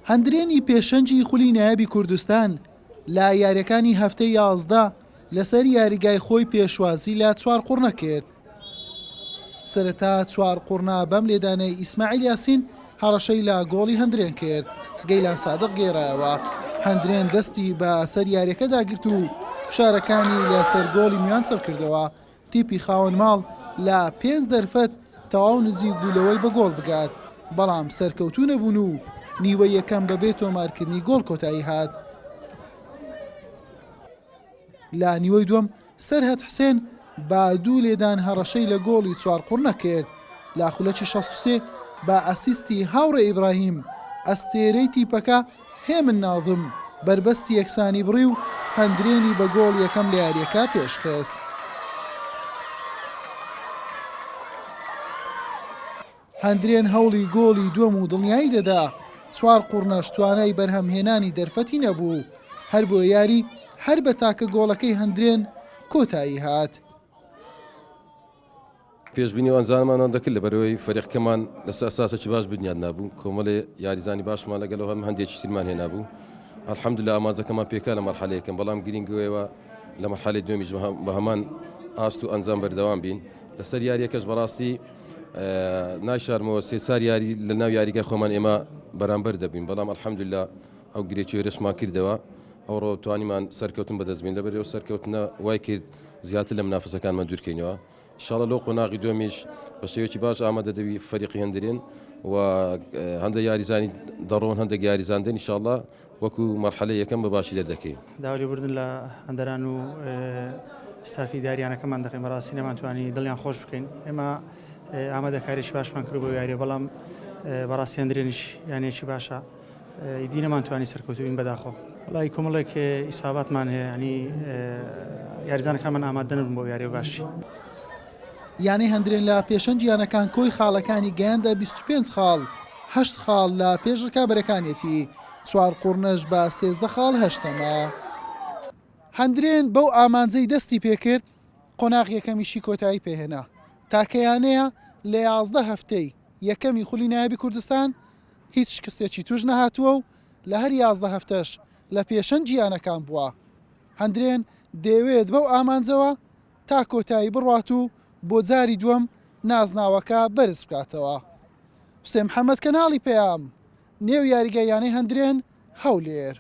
هەندرێنی پێشەنگی خولی نایابی کوردستان لە یاریەکانی هەفتەی 11 لەسەر یاریگای خۆی پێشوازی لە چوارقوڕنە کرد. سەرەتا چوارقوڕنە بەم لێدانەی ئیسماعیل یاسین هەڕەشەی لە گۆڵی هەندرێن کرد، گەیلان سادق گێڕایەوە، هەندرێن دەستی بە سەر یاریەکەدا گرت و فشارەکانی لەسەر گۆڵی میوان چڕکردەوە، تیپی خاوەن ماڵ لە پێنج دەرفەت تەواو نزیک بوو لەوەی بە گۆڵ بگات، بەڵام سەرکەوتوو نەبوون و نیوەی یەکەم بەبێ تۆمارکردنی گۆڵ کۆتایی هات. لە نیوەی دووەم سەرهەد حسێن بە دوو لێدان هەڕەشەی لە گۆڵی چوارقوڕنە کرد، لە خولەکی 63 بە ئەسیستی هاوڕێ ئیبراهیم، ئەستێرەی تیپەکە هێمن نازم بەربەستی یەکسانی بڕی و هەندرێنی بە گۆڵ یەکەم لە یارییەکە پێشخست. هەندرێن هەوڵی گۆڵی دووەم و دڵنیایی دەدا، چوارقوڕنەش توانای بەرهەمهێنانی دەرفەتی نەبوو، هەربۆیە یاری هەر بە تاکە گۆڵەکەی هەندرێن کۆتایی هات. پێشبینی و ئەنجاممان دەکرد لەبەرئەوەی فەریقکەمان لەسەر ئەساسێکی باش بنیاد نابوو، کۆمەڵێ یاریزانی باشمان لەگەڵ و هەم هەندێکی ترمان هێنابوو، الحمدللە ئامانجەکەمان پێکا لە مەرحەلەی یەکەم، بەڵام گرینگ ئەوەیە لە مەرحەلەی دووەمیش بە هەمان ئاست و ئەنجام بەردەوام بین لەسەر یاریەکەش بەڕاستی نایشارمەوە سێ چار یاری لە ناو یاریگای خۆمان ئێمە بەرامبەر دەبین بەڵام الحمدللە ئەو گرێ کوێرەشمان کردەوە ئەوڕۆ توانیمان سەرکەوتن بەدەست بین لەبەر ئەو سەرکەوتنە وای کرد زیاتر لە منافسەکانمان دوورکەینەوە ئیشاڵە لۆ قۆناغی دووەمیش بە شێوەیەکی باش ئامادە دەبی فەریقی هەندرێن و هەندێک یاریزانی دەڕۆن هەندێک یاریزان دێن ئیشاڵە وەکو مەرحەلەی یەکەم بە باشی دەردەکەین. داوای لێبوردن لە هەندەران و ستافی ئیداریانەکەمان دەکەین بەڕاستی نەمانتوانی دڵیان خۆش بکەین ئێمە ئامادەکاریی باشمان کرد بۆ یاریە بەڵام بەڕاستی هەندرێنیش یانەیەکی باشە ئیدی نەمانتوانی سەرکەوتوو بین بەداخەوە. وەڵایی کۆمەڵێک ئیساباتمان هەیە ینی یاریزانەکانمان ئامادە نەبوون بۆ یاریە باشی. یانەی هەندرێن لە پێشەنگی یانەکان کۆی خاڵەکانی گەیاندە 25 خاڵ، هەشت خاڵ لە پێش رکابەرەکانیەتی، چوارقوڕنەش بە 13 خاڵ هەشتەمە. هەندرێن بەو ئامانجەی دەستی پێکرد، قۆناغ یەکەمیشی کۆتایی پێهێنا، تاکە یانەیە لە 11 هەفتەی یەکەمی خولی نایابی کوردستان هیچ شکستێکی توش نەهاتووە و لە هەر 11 هەفتەش لە پێشەنگی یانەکان بووە. هەندرێن دەیەوێت بەو ئامانجەوە تا کۆتایی بڕوات و بۆ جاری دووەم نازناوەکە بەرز بکاتەوە. حوسێن محەمەد کەناڵی پەیام، نێو یاریگای یانەی هەندرێن، هەولێر.